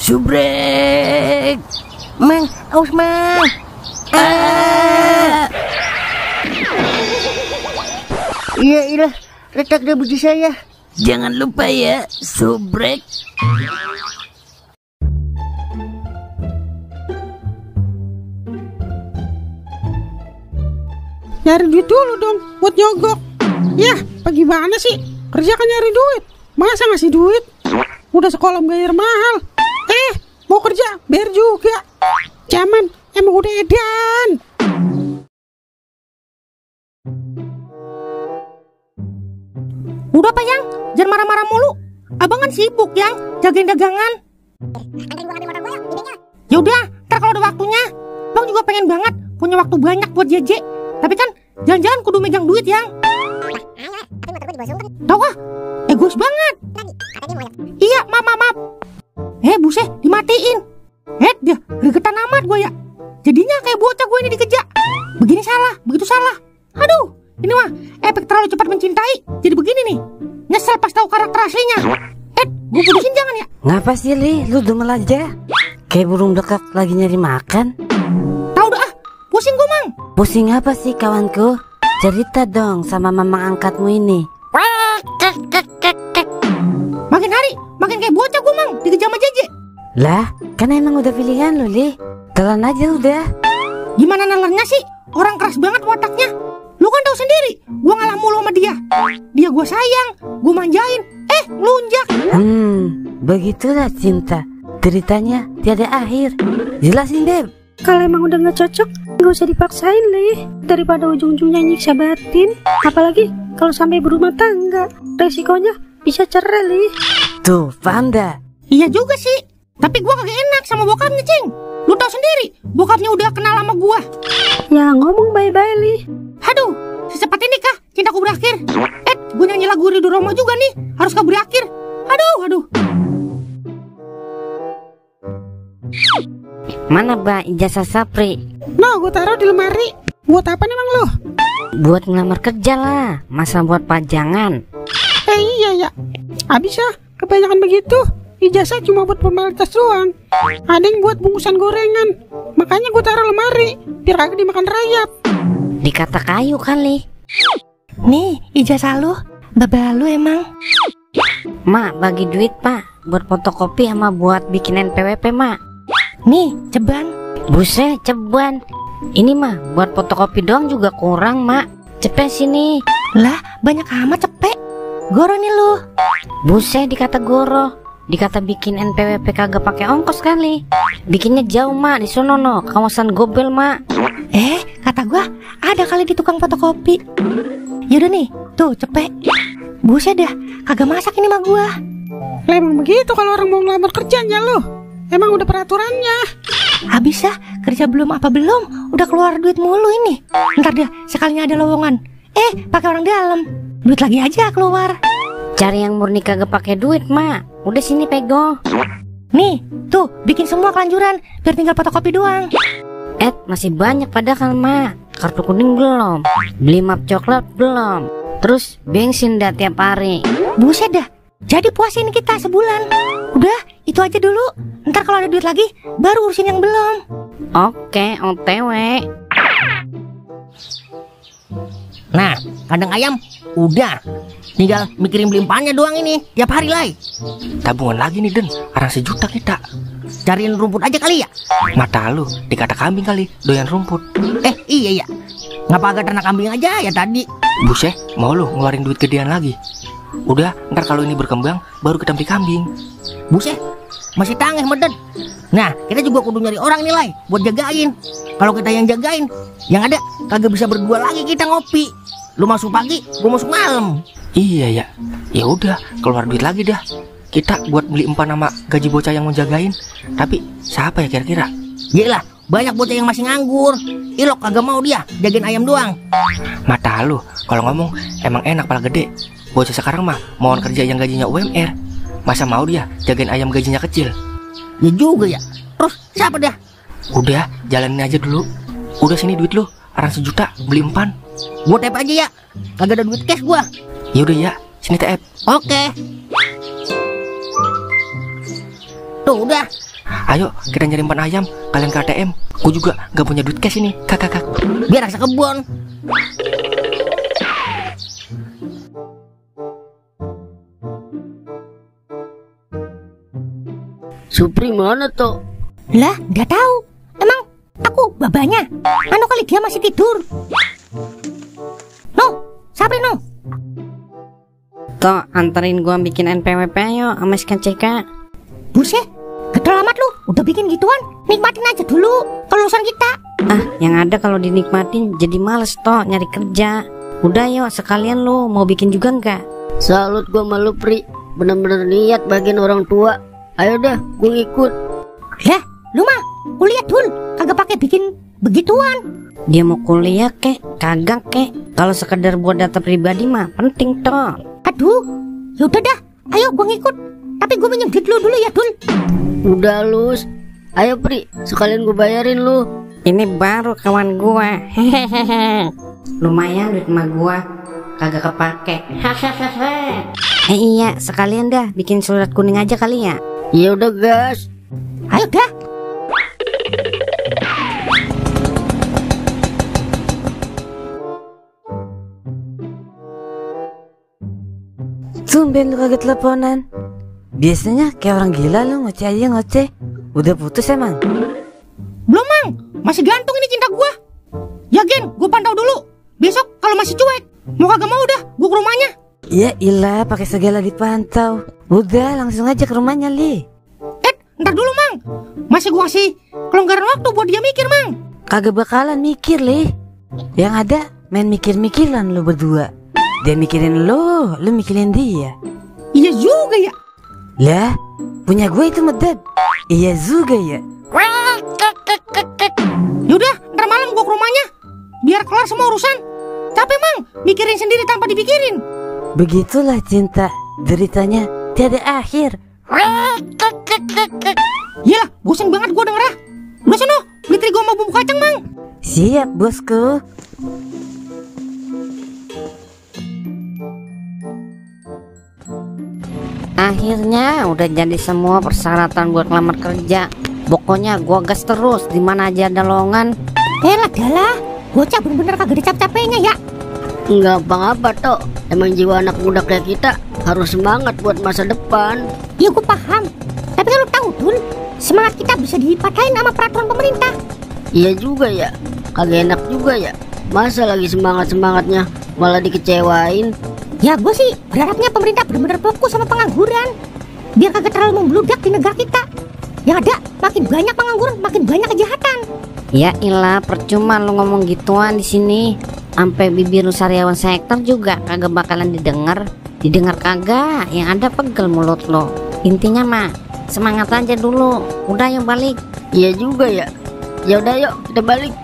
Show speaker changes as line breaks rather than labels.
Subrek.
Mang, aus Mang. Iya, retak deh biji saya.
Jangan lupa ya, Subrek.
Nyari duit dulu dong buat nyogok. Yah, bagaimana sih? Kerja kan nyari duit. Masa ngasih duit? Udah sekolah bayar mahal. Mau kerja bayar juga. Zaman emang udah edan. Udah Pak Yang, jangan marah-marah mulu. Abang kan sibuk Yang, jagain dagangan. Yaudah, ntar kalau ada waktunya. Bang juga pengen banget punya waktu banyak buat JJ. Tapi kan jalan-jalan kudu megang duit Yang. Tau ah, egois banget. Iya, maaf. Buset, dimatiin. Dia gregetan amat gue ya. Jadinya kayak bocah gue ini dikejar. Begini salah, begitu salah. Aduh, ini mah efek terlalu cepat mencintai. Jadi begini nih, nyesel pas tahu karakter aslinya. Gue putusin jangan ya.
Ngapa sih Li, lu demel aja? Kayak burung dekak lagi nyari makan.
Tahu dah, pusing gue Mang.
Pusing apa sih kawanku? Cerita dong sama mamang angkatmu ini.
Makin hari, makin kayak bocah gue Mang, dikejar sama JJ.
Lah, kan emang udah pilihan lu Li. Telan aja udah.
Gimana nelannya sih? Orang keras banget wataknya. Lu kan tahu sendiri, gue ngalah mulu sama dia. Dia gue sayang, gue manjain, ngelunjak.
Begitulah cinta. Ceritanya tiada akhir. Jelasin Beb.
Kalau emang udah gak cocok, gak usah dipaksain Li. Daripada ujung-ujungnya nyiksa batin. Apalagi kalau sampai berumah tangga, resikonya bisa cerai Li.
Tuh, paham dah?
Iya juga sih. Tapi gue kagak enak sama bokapnya Cing. Lu tahu sendiri, bokapnya udah kenal sama gue.
Ya ngomong bye-bye Li.
Aduh, secepat ini kah cintaku berakhir? Gue nyanyi lagu Ridho Roma juga nih, harus kah berakhir? Aduh.
Mana Mbak ijazah Sapri?
Nah, gue taruh di lemari. Buat apa nih Mang lo?
Buat ngelamar kerja lah, masa buat pajangan.
Iya ya. Habis ya, kebanyakan begitu. Ijazah cuma buat formalitas doang. Ada yang buat bungkusan gorengan. Makanya gue taruh lemari, biar kagak dimakan rayap.
Dikata kayu kali.
Nih ijazah lu, babah lu emang.
Mak, bagi duit Pak, buat fotokopi sama buat bikin NPWP Mak.
Nih ceban.
Buset, ceban. Ini mah buat fotokopi doang juga kurang Mak. Cepet sini.
Lah banyak amat cepet. Goro nih lu.
Buset, dikata goro. Dikata bikin NPWP kagak pakai ongkos kali. Bikinnya jauh Mak, di sono no, kawasan Gobel Mak.
Kata gua ada kali di tukang fotokopi. Yaudah nih, tuh cepet. Buset dah, kagak masak ini mah gua.
Lah emang begitu kalau orang mau ngelamar kerjanya lo. Emang udah peraturannya.
Habis ya, kerja belum apa belum, udah keluar duit mulu ini. Ntar deh, sekalinya ada lowongan. Pakai orang dalam. Duit lagi aja keluar.
Cari yang murni kagak pakai duit Mak. Udah sini pego.
Nih, tuh bikin semua kelanjuran, biar tinggal fotokopi doang.
Masih banyak padahal Mak. Kartu kuning belum. Beli map coklat belum. Terus bensin dah tiap hari.
Buset dah, jadi puasin kita sebulan. Udah, itu aja dulu. Ntar kalau ada duit lagi, baru urusin yang belum.
Oke, OTW.
Nah, kandang ayam udah. Tinggal mikirin beli empannya doang ini tiap hari Lai.
Tabungan lagi nih Den, arang 1 juta kita.
Cariin rumput aja kali ya.
Mata lu, dikata kambing kali, doyan rumput.
Iya ya. Ngapa agak ternak kambing aja ya tadi?
Buset, mau lu ngeluarin duit gedean lagi? Udah, ntar kalau ini berkembang baru kita beli kambing.
Buset, masih tangeh meden. Nah, kita juga kudu nyari orang nih Lai buat jagain. Kalau kita yang jagain, yang ada kagak bisa berdua lagi kita ngopi. Lu masuk pagi, gua masuk malam.
Iya ya. Ya udah, keluar duit lagi dah. Kita buat beli empan sama gaji bocah yang mau jagain. Tapi siapa ya kira-kira?
Yalah, banyak bocah yang masih nganggur. Ilok kagak mau dia jagain ayam doang.
Mata lu, kalau ngomong emang enak pala gede. Bocah sekarang mah mau kerja yang gajinya UMR. Masa mau dia jagain ayam gajinya kecil?
Ya juga ya. Terus siapa dah?
Udah, jalanin aja dulu. Udah sini duit lu, arang 1 juta beli empan.
Gua tap aja ya. Kagak ada duit cash gua.
Yaudah ya, sini tap.
Oke. Tuh udah,
Ayo kita nyari empan ayam, kalian ke ATM. Gue juga gak punya duit cash ini, kakak.
Biar rasa kebun.
Supri mana toh?
Lah, nggak tahu. Emang aku babanya? Anu kali dia masih tidur. No, Sapri no.
Toh, anterin gua bikin NPWP yuk sama SKCK.
Buset, gedel amat lu. Udah bikin gituan, nikmatin aja dulu kelulusan kita.
Ah, yang ada kalau dinikmatin jadi males toh nyari kerja. Udah yuk, sekalian lu mau bikin juga nggak?
Salut gua malu Pri, bener-bener niat bagian orang tua. Ayo dah, gue ngikut.
Lah, lu mah kuliah dul, kagak pakai bikin begituan.
Dia mau kuliah kek, kagak kek. Kalau sekedar buat data pribadi mah penting toh.
Aduh, yaudah dah, ayo gua ngikut. Tapi gue minjem duit lu dulu ya dul.
Udah lus. Ayo Pri, sekalian gue bayarin lu.
Ini baru kawan gua. Hehehe. Lumayan duit emak gua, kagak kepake. Hahaha. Iya, sekalian dah bikin surat kuning aja kali ya.
Ya udah gas.
Ayo dah.
Tumben lu kagak teleponan. Biasanya kayak orang gila lu ngoceh aja ngoceh. Udah putus emang?
Belum mang, masih gantung ini cinta gua. Ya Gen, gua pantau dulu. Besok kalau masih cuek, mau kagak mau dah, gua ke rumahnya.
Ya ilah pakai segala dipantau. Udah langsung aja ke rumahnya li.
Ntar dulu mang, masih gua kasih kelonggaran waktu buat dia mikir mang.
Kagak bakalan mikir li. Yang ada main mikir-mikiran lu berdua. Dia mikirin lu mikirin dia.
Iya juga ya.
Lah, punya gue itu medad. Iya juga ya.
Yaudah, ntar malam gua ke rumahnya, biar kelar semua urusan. Capek mang, mikirin sendiri tanpa dipikirin.
Begitulah cinta, deritanya tiada akhir.
Iya, bosan banget gua denger ah. Udah sono, beli terigu sama bumbu kacang mang.
Siap bosku.
Akhirnya udah jadi semua persyaratan buat ngelamar kerja. Pokoknya gua gas terus, di mana aja ada lowongan.
Lah galah, bocah bener-bener kagak ada capek-capeknya ya.
Enggak apa-apa toh. Emang jiwa anak muda kayak kita harus semangat buat masa depan.
Iya gua paham. Tapi kan lu tahu dul, semangat kita bisa dipatahin sama peraturan pemerintah.
Iya juga ya. Kagak enak juga ya. Masa lagi semangat-semangatnya malah dikecewain.
Ya gue sih berharapnya pemerintah benar-benar fokus sama pengangguran, biar kagak terlalu membludak di negara kita. Yang ada makin banyak pengangguran, makin banyak kejahatan.
Ya ilah, percuma lu ngomong gituan di sini. Sampai bibir lu sariawan sektor juga kagak bakalan didengar. Didengar kagak, yang ada pegel mulut lo. Intinya mah semangat aja dulu. Udah yuk balik.
Iya juga ya. Ya udah yuk kita balik.